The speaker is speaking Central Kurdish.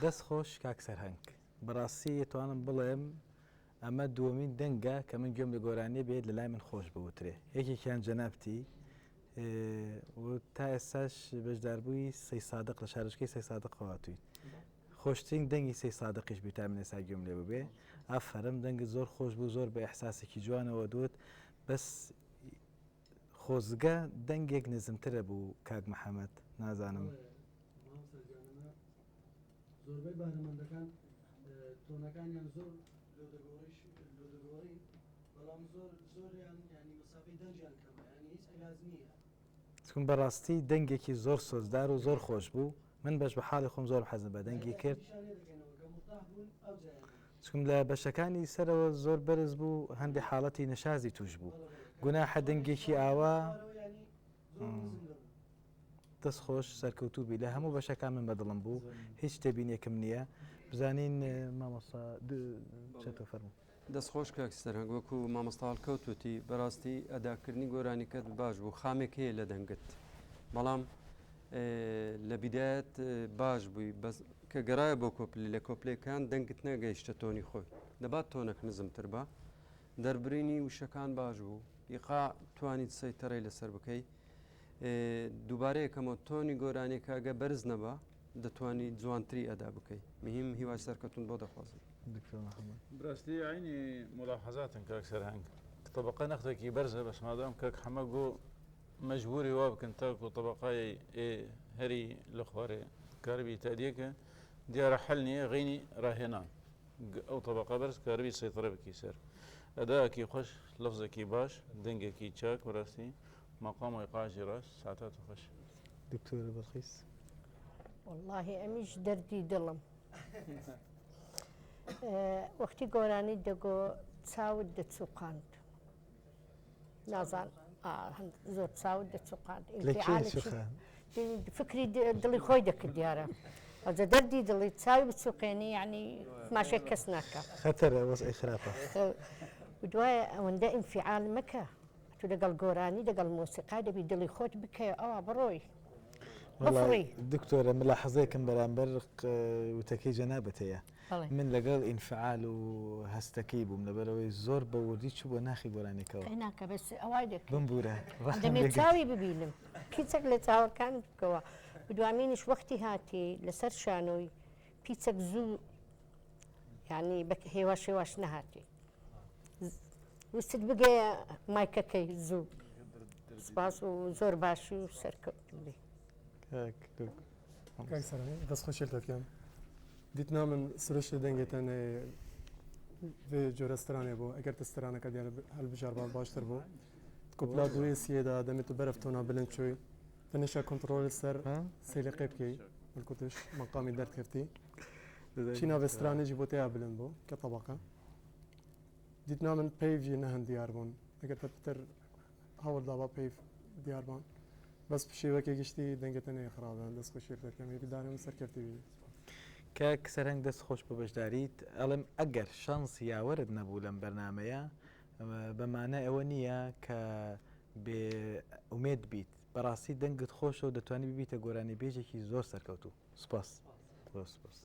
دەست خۆش کاک سەرهەنگ. بەڕاستی ئەتوانم بڵێم ئەمە دووەمین دەنگە کە من گوێم لە گۆرانیە بێت لە لای من خۆش بوترێ یەکێکیان جەنابتی و تا ئێستاش بەشداربووی سەی سادق لە شارۆچکەی سەی سادق هاتوویت خۆشترین دەنگی سەی سادقیش بی تا من ئێستا گوێم لێ ببێ ئافەرم دەنگت زۆر خۆش بوو زۆر بە ئیحساسێکی جوانەوە دوت بەس خۆزگە دەنگێک نزمترە بوو کاک محەمەد نازانم. مامۆستا گیان ئەمە زۆربەی بەهرەمەندەکان تۆنەکانیان زۆر لۆدەگۆڕیش لۆدەگۆڕین بەڵام زۆر زۆریان ینی مەسافەی دەنگیان کەمە ینی هیچ علاج نییە. چون بەڕاستی دەنگێکی زۆر سۆزدار و زۆر خۆش بوو من بەش بە حاڵی خۆم زۆر حەزم بە دەنگی کرد چونکم لە بەشەکانی سەرەوە زۆر بەرز بوو هەندێک حاڵەتی نەشازی توش بوو گوناحە دەنگێکی ئاوا دەست خۆش سەرکەوتوو بی لە هەموو بەشەکان من بەدڵم بوو هیچ تێبینێکم نییە بزانین مامۆستا چێتۆ فەرموو. دەست خۆش کاک سەرهەنگ وەکو مامۆستا هەڵکەوت وتی بەراستی ئەداکردنی گۆرانیکەت باش بوو خامێک هەیە لە دەنگت بەڵام لە بیدایەت باش بووی بەس کە گەڕایە بۆ کۆپلی لە کۆپلێکان دەنگت نەگەیشتە تۆنی خۆی دەبات تۆنەک نزمتر بە دەربرینی وشەکان باش بوو ئیقاع توانیت سەیتەرەی لەسەر بکەی دووبارە یەکەمەوە تۆنی گۆرانیەکە ئەگە بەرز نەبا دەتوانی جوانتری ئەدا بکەی مهم هیوای سەرکەوتن بۆ دەخوازم. دکتۆر محمد. براستی عەینی مولاحەزاتن کاک سەرهەنگ تەبەقە نەختێکی بەرزە بەس مادام کاک حەمە گۆ مەجبوری وا بکەن تاکو تەبەقای ئێ هەری لە خوارێ کاربی تادیەکە دیارە حەل نییە غینی راهێنان ئەو تەبەقە بەرز کاربی سەیتەرە بکی سەر ئەداکی خۆش لەفزێکی باش دەنگێکی چاک بەراستی مەقام و ئیقاعی ڕاست ساتات خۆش. دکتۆرە بەڵقیس. وەڵاهی ئەمیش دەردی دڵم وەختی گۆرانی دەگۆ چاوت دەچوقاند نازان زۆر چاوت دەچوقاند فکری دڵی خۆی دەکرد دیارە ئەوجا دەردی دڵی چاوی بچوقێنی یعنی ماشێک کەس ناکە خەتەرە وەزعی خراپە دوایە ئەوەندە ئینفعال مەکە تو لەگەڵ گۆرانی لەگەڵ مۆسیقا دەبی دڵی خۆت بکەیە ئەوا بڕۆی بفڕی. دکتۆرە ملاحەزەیەکم بەرامبەر وتەکەی جەنابت هەیە من لەگەڵ ئینفعال و هەستەکەی بووم لەبەرئەوەی زۆر بە وردی چووبووە ناخی گۆرانیەکەوە. ناکە بەس ئەوای دەکرد بمبورە دەمێ چاوی ببینم پیچەک لە چاوەکانت بکەوە دوامینیش وەختی هاتی لەسەر شانۆی پیچەک زوو یعنی بە هێواش هێواش نەهاتی ویستت بگەیە مایکەکەی زوو سپاس و زۆر باشی و سەرکەوتوو بی. کاک سەرهەنگ دەست خۆشی لە دەکەم دیتنا من سروشتی دەنگێ تەنێ vê cure stranê bû eger te straneke diyar hilbijarba baştir bû kopla duê siyê da demê tu beref tona bilind çûyî te neşa kontrol li ser sêliqê bikî milku tu ji meqamî derdkeftî çîna vê stranê jî bo te ya bilind bû ke tebeqe Dîtina min peyv jî ne hin diyar bûn. Eger te pitir hewl daba peyv diyar ban. Bes bi şêwekê giştî dengê te neyê xirab e. Dest xweşiyê li te dikim. Hêvîdar im serkeftî bî. کاک سەرهەنگ دەست خۆش بۆ بەشداریت ئەڵێم ئەگەر شەنس یاوەرت نەبوو لەم بەرنامەیە بە مانای ئەوە نییە کە بێ ئومێد بیت بەڕاستی دەنگت خۆشە و دەتوانی ببیتە گۆرانیبێژێکی زۆر سەرکەوتوو سوپاس زۆر سوپاس.